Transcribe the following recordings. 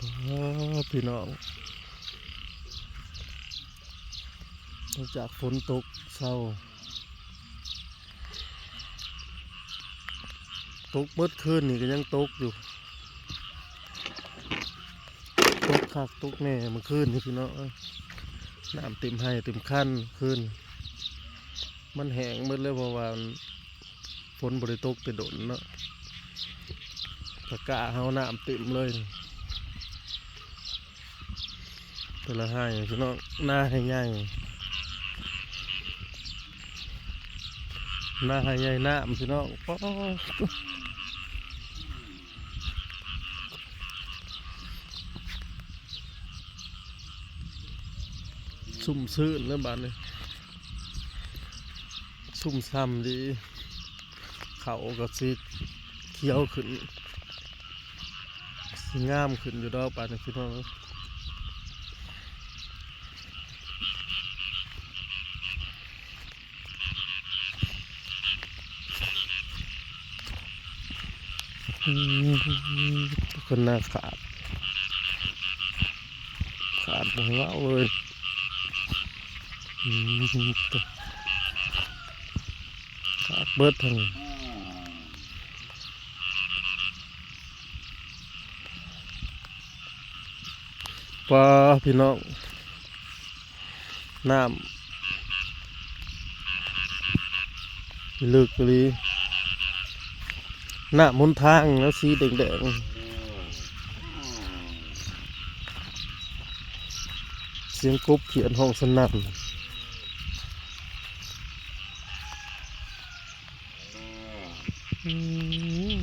ປາດ ພີ່ນ້ອງ ຫຼັງຈາກຝົນຕົກເຊົາ ຕົກເບິດຄືນນີ້ກໍຍັງຕົກຢູ່ ຕົກຄັກຕົກແນ່ມື້ຄືນນີ້ພີ່ນ້ອງເອີຍ ນ້ຳເຕັມໄຮ່ເຕັມຄັນຄືນ ມັນແຫ້ງເບິດເລີຍ ເພາະວ່າ ຝົນບໍ່ໄດ້ຕົກແຕ່ດົນເນາະ ຕະກ້າເຮົານ້ຳເຕັມເລີຍ ແຕ່ລະໄຮ່ພີ່ນ້ອງ ນາໄຮ່ໃຫຍ່ ນາໄຮ່ໃຫຍ່ນ້ຳພີ່ນ້ອງ ປາດ ຊຸ່ມຊື່ນແລ້ວບາດນີ້ ຊຸ່ມຊ່ຳດີ ເຂົ້າກໍຊິຂຽວຂຶ້ນ ຊິງາມຂຶ້ນຢູ່ດອກບາດນີ້ພີ່ນ້ອງເອີຍ. ອືມ ເພິ່ນໜ້າຂາດ ຂາດບໍ່ໃຫ້ເວົ້າເລີຍ ອືມ ຂາດເບິດທັງ ປາ ພີ່ນ້ອງ ນ້ຳເລິກອີ່ຫຼີ ນ້ຳຫົນທາງແລ້ວ ສີແດງໆ ສຽງກົບຂຽດຮ້ອງສະໜັ່ນ. ອືມ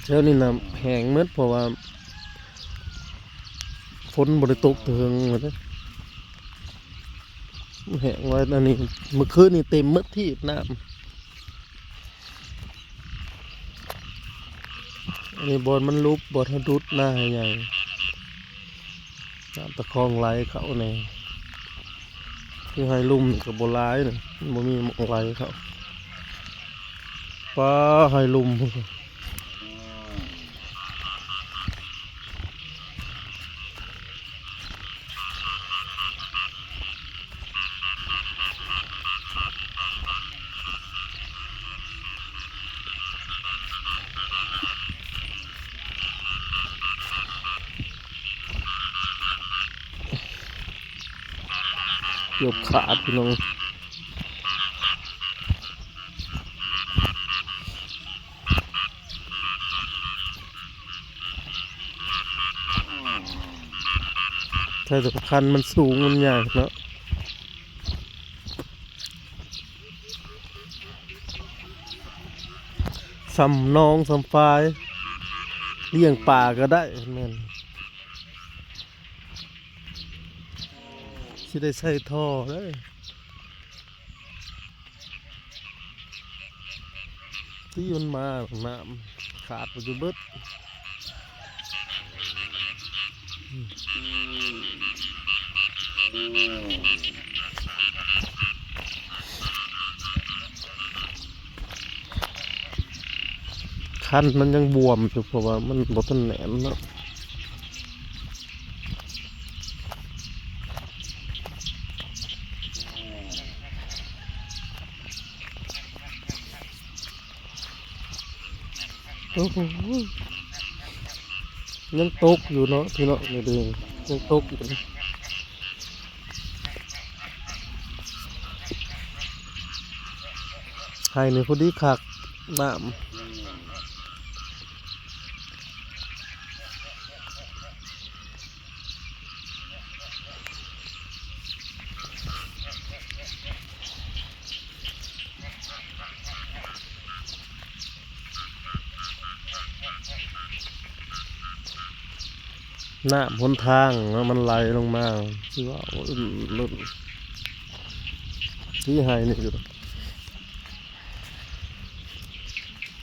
ແຖວນີ້ນະແຫ້ງໝົດ ເພາະວ່າຝົນບໍ່ໄດ້ຕົກແຕ່ເຫິງແລ້ວເດ້. ແຫ້ງໄວ້ ອັນນີ້ ມື້ຄືນນີ້ເຕັມໝົດທີບນ້ຳ ອັນນີ້ບ່ອນມັນຫຼຸບ ບ່ອນເຮົາດຸດນາໃຫ້ໃຫຍ່ ນ້ຳຕະຄອງໄຫຼເຂົ້າແນ່ ຄືໄຮ່ລຸ່ມນີ້ກໍບໍ່ຫຼາຍນະ ມັນບໍ່ມີໝ່ອງໄຫຼເຂົ້າ ປາ ໄຮ່ລຸ່ມ. ເກືອບຂາດ ພີ່ນ້ອງ. ແຕ່ສຳຄັນມັນສູງ ມັນຍາກເນາະ ສ່ຳໜອງສ່ຳຝາຍ ລ້ຽງປາກໍໄດ້ ແມ່ນ ຊິໄດ້ໃສ່ທໍ່ເດີ. ທີ່ມັນມາ ນ້ຳຂາດໄປຈົນເບິດ ຄັນມັນຍັງບວມຢູ່ ເພາະວ່າມັນບໍ່ທັນແໜ້ນເນາະ. ໂອ້ໂຫ ຍັງຕົກຢູ່ເນາະ ພີ່ນ້ອງ ນີ້ເດ້ ຍັງຕົກຢູ່ ໄຮ່ນີ້ພໍດີຄັກ ນ້ຳ ນ້ຳຫົນທາງເນາະ ມັນໄຫຼລົງມາ ຄືວ່າ ໂອ້ ອືມ ລົ້ນ ທີ່ໄຮ່ນີ້ຢູ່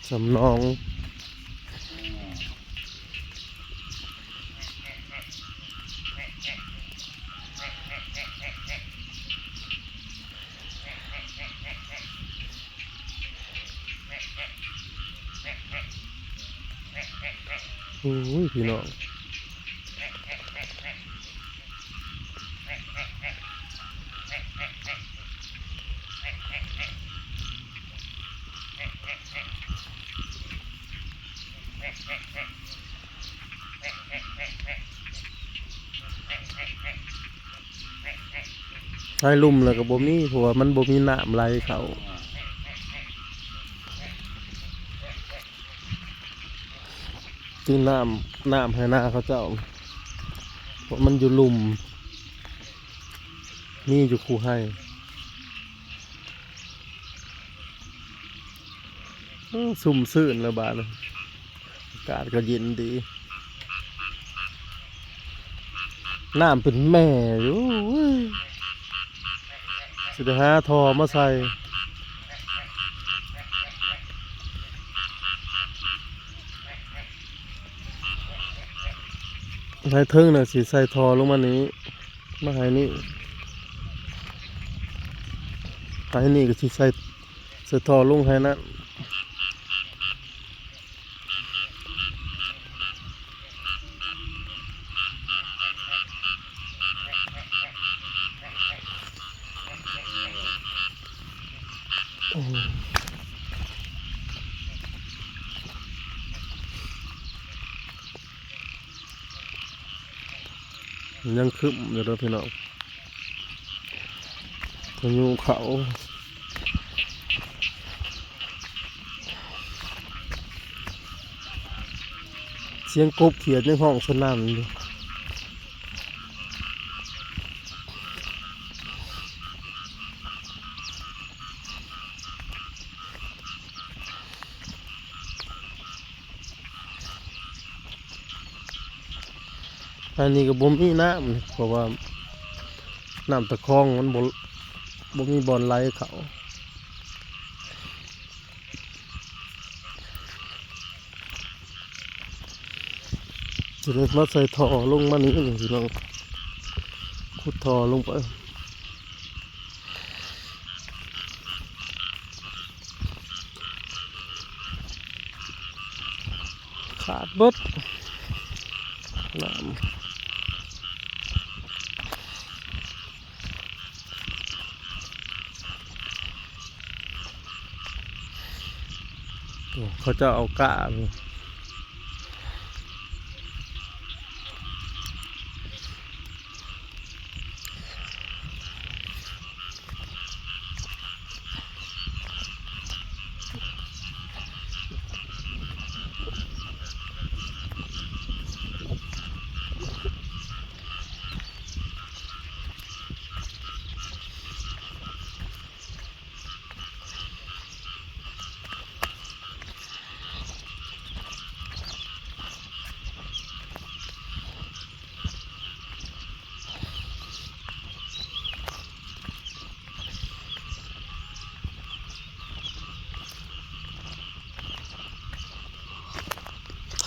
ສ່ຳໜອງ. ໂອ້ຍ ພີ່ນ້ອງ ໃສ່ລຸ່ມແລ້ວກໍບໍ່ມີ ເພາະວ່າມັນບໍ່ມີນ້ຳໄຫຼເຂົ້າ ທີ່ນ້ຳ ນ້ຳໄຮ່ນາເຂົາເຈົ້າ ເພາະມັນຢູ່ລຸ່ມ ມີຢູ່ຄູ່ໄຮ່. ເອີ ຊຸ່ມຊື່ນແລ້ວບາດນີ້ ອາກາດກໍເຢັນດີ ນ້ຳເປັນແມ່ຢູ່ ໂອ້ຍ ຊິໄດ້ຫາທໍ່ມາໃສ່ ໃຫ້ເທິງນະ ຊິໃສ່ທໍ່ລົງມານີ້ ມາໃຫ້ນີ້ ໃຫ້ນີ້ກໍຊິໃສ່ ໃສ່ທໍ່ລົງໃຫ້ນັ້ນ ໂອ້ ຍັງຄຶ້ມຢູ່ເດີພີ່ນ້ອງ ພາຍຸເຂົ້າ ສຽງກົບຂຽດຍັງຮ້ອງສະໜັ່ນຢູ່. ອັນນີ້ກໍບໍ່ມີນ້ຳ ເພາະວ່ານ້ຳຕະຄອງມັນບໍ່ ບໍ່ມີບ່ອນໄຫຼເຂົ້າ ຈະໄດ້ມາໃສ່ທໍ່ລົງມານີ້ພີ່ນ້ອງ ຂຸດທໍ່ລົງໄປ. ຂາດເບິດ ນ້ຳ ໂອ້ ເຂົາເຈົ້າເອົາກ້າ.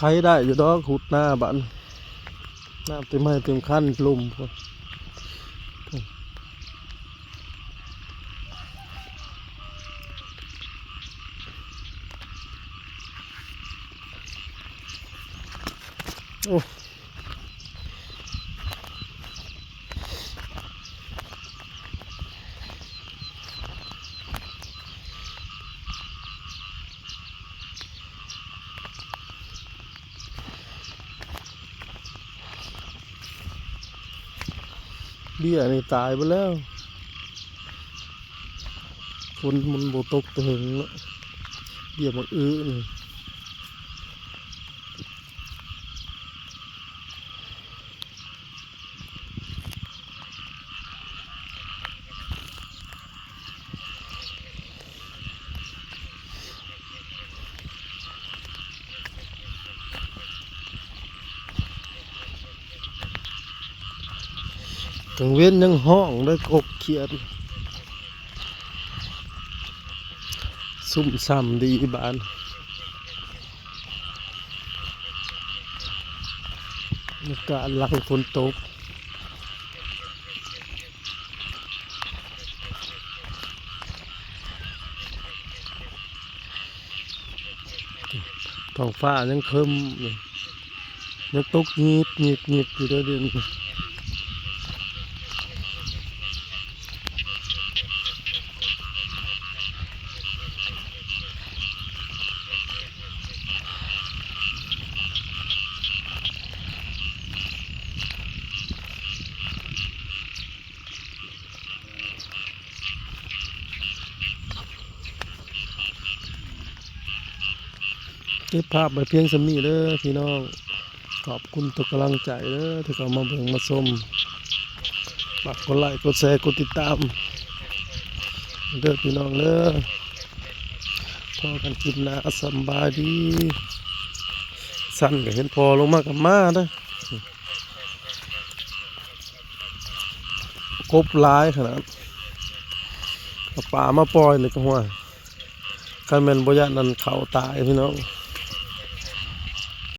ໄຖໄດ້ຢູ່ດອກ ຂຸດນາບາດ ນ້ຳເຕັມໄຮ່ເຕັມຄັນ ລົມພຸ້ນ. ໂອ້ ເບ້ຍນີ້ຕາຍເບິດແລ້ວ ຝົນມັນບໍ່ຕົກແຕ່ເຫິງເນາະ ເບ້ຍບັກອຶນີ້. ກາງເວັນຍັງຮ້ອງໄດ້ ກົບຂຽດ ຊຸ່ມຊ່ຳດີບາດ ອາກາດຫຼັງຝົນຕົກ ທ້ອງຟ້າຍັງຄຶ້ມຢູ່. ຍັງຕົກຫຍິບໆໆຢູ່ເດີດຽວນີ້. ເກັບພາບໄວ້ພຽງສ່ຳນີ້ເດີພີ່ນ້ອງ. ຂອບຄຸນທຸກກຳລັງໃຈເດີ ທີ່ເຂົ້າມາເບິ່ງມາຊົມ. ຝາກກົດໄລ ກົດແຊ ກົດຕິດຕາມເດີພີ່ນ້ອງເດີ. ພໍ້ກັນຄລິບໜ້າ ສຳບາຍດີ. ສັນກໍເຫັນພໍ່ລົງມາກໍມາເດີ. ກົບຫຼາຍຂະໜາດ ເອົາປາມາປ່ອຍນີ້ກໍ ຫ້ວຍ ຄັນແມ່ນບໍ່ຢ້ານອັນເຂົາຕາຍພີ່ນ້ອງ.